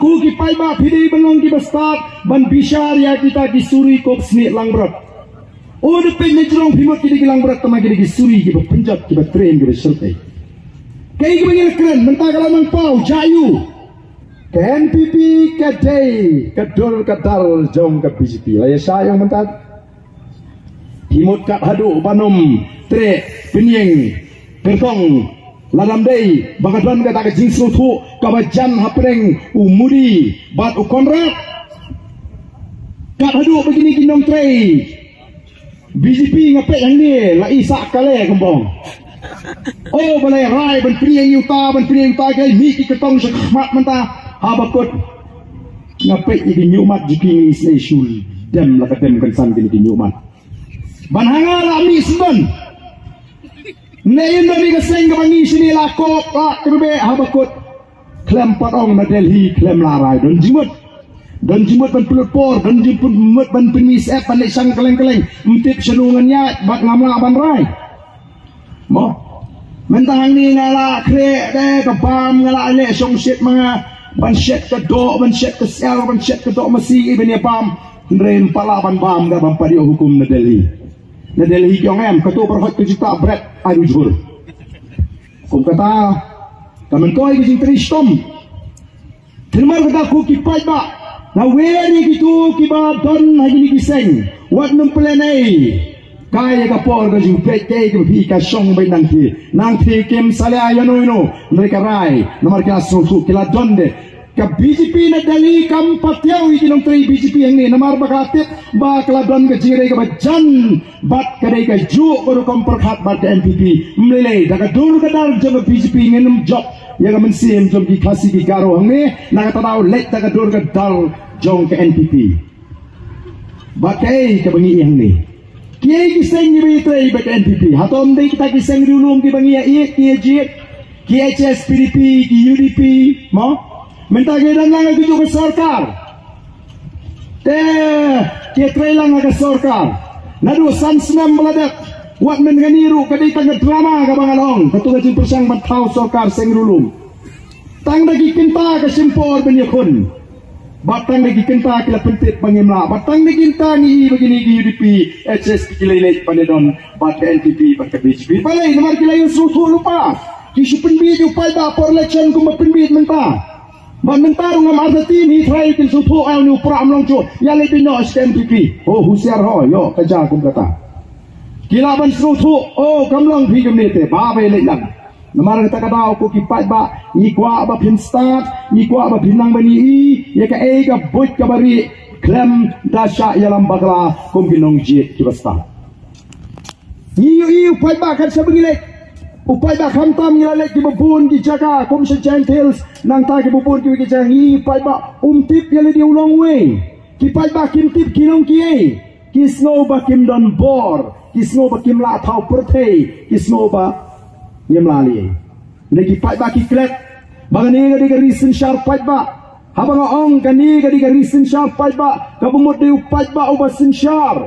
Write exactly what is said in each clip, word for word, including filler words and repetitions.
Ko ki paidbah, phi dei ban long kiba stad ban bishar ïa kita ki suri kop snieh langbrot. O da peit na jrong phi mut ki dei ki langbrot, tangba ki dei ki suri kiba pynjot, kiba train, kiba shyrkhei. Kaei kaba ngi la kren mynta, ka la nang paw, jia ïa u. Ka N P P ka dei ka dur ka dar jong ka B J P. La ïa shah ïa u mynta. Phi mut kat haduh ban ym treh pynïeng kyrtong, lada ym dei ba ka don kata ka jingsngewthuh kaba jan hapdeng u Modi bad u Conrad. Kat haduh ba kine ki nongtrei B J P, nga peit hangne la i sah kale kambong. O, balei rai ban pynïeng ïa uta, ban pynïeng ïa uta, ki mih ki kyrtong sha khmat mynta, haba kut. Nga peit ïa ki ñiuhmat jong ki, nga isynei shu dem la ka dem kynsan kine ki ñiuhmat. Ban ha nga la mih sngewdon. Ne ïa don ïa ka seng kaba ngi shini la kop la kyrbe, haba kut. Khlem pat ong na Delhi, khlem la rai. Don jingmut, don jingmut ban pynlut por, don jingmut ban pynmih syep, ban leit shang kylleng kylleng. Ym tip shano ngan ïaid bad ngam lah ban rai. Mo. Mynta hangne nga la khreh de ka bam, nga la leh shong shet ma nga. Ban shet ka doh, ban shet ka syiar, ban shet ka doh masi, i ban ïa bam. Hynrei ym pat lah ban bam, ka bam pat ïoh hukum na Delhi. Na Delhi ki ong em, kato ba hot ka juta bret ai u jhur. Kum kata, ka myntoi ka jingtrei shitom. Te namar kata ko ki paidbah, nga wer ïa kito kiba don ha kine ki seng, wat nym pynlehnohei. Ka ïa ka por ka jingpeit, kaei kaba phi ka shong beit nangthie. Nangthie kim salia ïano ïano, hynrei ka rai, namar ki la sngewthuh, ki la don de. Ka B J P na Delhi kam patiaw ïa ki nongtrei B J P hangne, namar ba ka la tip ba ka la don ka jingïadei kaba jan bad ka dei kajuh ka rukom pyrkhat bad ka N P P. Ym lei lei, da ka dur ka dar jong ka B J P ngin ym jop ïa ka mynsiem jong ki Khasi ki Garo hangne, na kata daw leit da ka dur ka dar jong ka N P P. Bad kaei kaba ngi ïohi hangne, kiei ki seng kiba ïatrei bad ka N P P? Hato ym dei kita ki seng riewlum kiba ngi ïa ïeit, ki ïa jied, ki H S P D P, ki U D P, mo? Mynta ki dang lang ha kajuh ka sorkar. Te ki trei lang ha ka sorkar. Naduh san snem ba la dep, wat mynta kane ruh ka dei tang ka drama kaba nga la ong. Kato ka jingpyrshang ban thaw sorkar seng riewlum. Tang da ki kynta ka shim por ban ïakhun. Bad tang da ki kynta ki la pyntip ba ngim lah. Bad tang da ki kynta ngi i ba kine ki U D P, H S P ki leit leit ban ïadon bad ka N P P bad ka B J P. Balei? Namar ki la ïasngewthuh lypa. Ki shu pynbiej ïa u paidbah por election kumba pynbiej mynta. Bad mynta ruh ngam artatien hi trai kin sngewthuh, ai, une u prah um long shuh, ïa leit beit noh sha ka N P P. Oh, husiar ho, ïoh ka jia kum kata. Ki lah ban sngewthuh, oh, kam long phi kumne te, ba ba ïa leit lang. Namar kata ka daw ko ki paidbah, ngi kwah ba phin stad, ngi kwah ba phin nang ban ïohi ïa kaei ka buit kaba rieh, khlem da shah ïalam bakla kum ki nongjied kiba stad. Ngi ïohi u paidbah kan sa ba ngi leit. U paidbah khamtam ngi la leit kiba bun ki jaka kum sha Jaintia Hills, nangta kiba bun kiwei ki jaka, ngi ïohi u paidbah um tip ïa lade u long uwei. Ki paidbah kim tip ki long kiei. Ki sngew ba kim don bor, ki sngew ba kim lah thaw pyrthei, ki sngew ba ngim lah lei. Hynrei ki paidbah ki klet ba kane ka dei ka ri synshar paidbah. Haba nga ong kane ka dei ka ri synshar paidbah, kaba mut dei u paidbah uba synshar.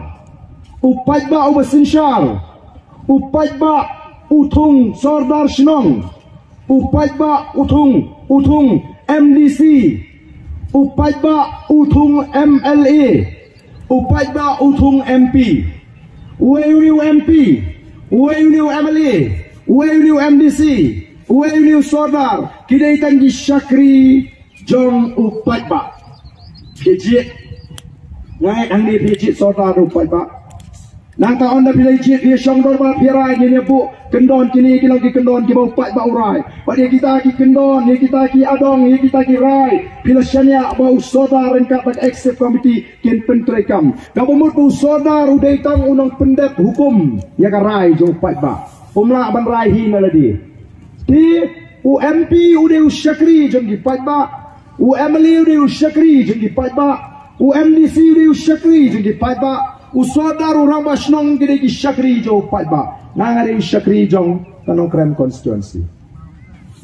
U paidbah uba synshar. U paidbah u thung sordar shnong. U paidbah u thung, u thung M D C. U paidbah u thung M L A. U paidbah u thung M P. Uwei une u M P, uwei une u M L A, uwei une u M D C, uwei une u sordar, ki dei tang ki shakri jong u paidbah. Phi jied, nga ngeit hangne phi jied sordar u paidbah. Nangta ynda phi la jied, phi shong dorbar, phi rai, ngin ïa buh kyndon, kine ki long ki kyndon kiba u paidbah u rai. Bad ïa kita ki kyndon, ïa kita ki adong, ïa kita ki rai, phi la shaniah ba u sordar ryngkat bad ka executive committee kin pyntreikam. Kaba mut ba u sordar u dei tang u nongpyndep hukum ïa ka rai jong u paidbah. Um lah ban rai hi na lade. Te u M P u dei u shakri jong ki paidbah. U M L A u dei u shakri jong ki paidbah. U M D C u dei u shakri jong ki paidbah. U sordar, u rangbah shnong ki dei ki shakri jong u paidbah. Nga, nga dei u shakri jong ka Nongkrem constituency.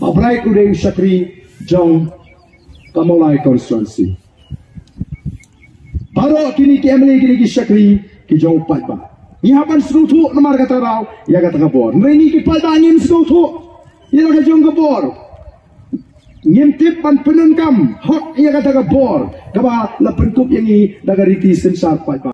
Bah Bright u dei u shakri jong ka Mawlai constituency. Baroh kine ki M L A kine ki shakri ki jong u paidbah. Ngi hap ban sngewthuh namar kata ka daw ïa kata ka bor. Hynrei ngi ki paidbah ngim sngewthuh ïa la ka jong ka bor. Ngim tip ban pyndonkam hok ïa kata ka bor kaba la pynkup ïa ngi da ka riti synshar paidbah.